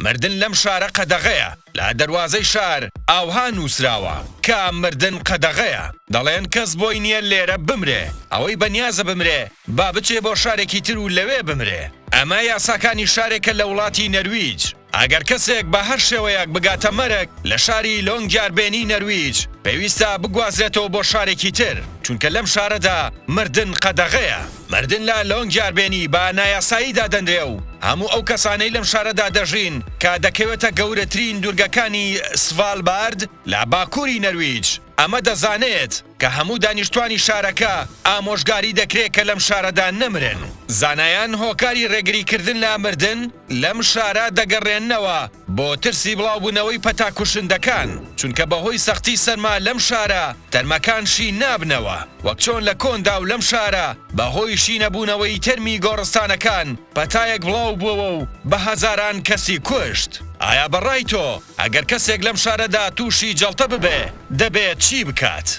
مردن لەم شارە قەدەغەیە. لە دەروازەی شار ئاوها نووسراوە کە مردن قەدەغەیە. دەڵێن کەس بۆی نییە لێرە بمرێ. ئەوەی بەنیازە بمرێ با بچێ بۆ شارێکی تر و لەوێ بمرێ. ئەمە یاساکانی شارێکە لە وڵاتی نەرویج. ئەگەر کەسێک بە هەر شێوەیەک بگاتە مەرگ لە شاری لۆنگیاربێنی نەرویج، پێویستە بگوازرێتەوە بۆ شارێکی تر، چونکە لەم شارەدا مردن قەدەغەیە. مردن لە لۆنگیاربێنی بە نایاسایی دادەنرێ و هەموو ئەو کەسانەی لەم شارەدا دەژین کە دەکەوێتە گەورەترین دوورگەکانی سڤالبارد لە باکووری نەرویج، ئەمە دەزانێت کە هەموو دانیشتوانی شارەکە ئامۆژگاری دەکرێت کە لەم شارەدا نەمرن. زانایان هۆکاری ڕێگریکردن لە مردن لەم شارە دەگەڕێننەوە بۆ ترسی بڵاوبوونەوەی پەتا کوشندەکان، چونکە بەهۆی سەختی سەرما لەم شارە تەرمەکان شین نابنەوە، وەک چۆن لە کۆندا و لەم شارە بەهۆی شینەبوونەوەی تەرمی گۆڕستانەکان پەتایەک بڵاوبووەوە و بە هەزاران کەسی کوشت. ئایا بەڕای تۆ ئەگەر کەسێک لەم شارەدا تووشی جەڵتە ببێ دەبێت چی بکات؟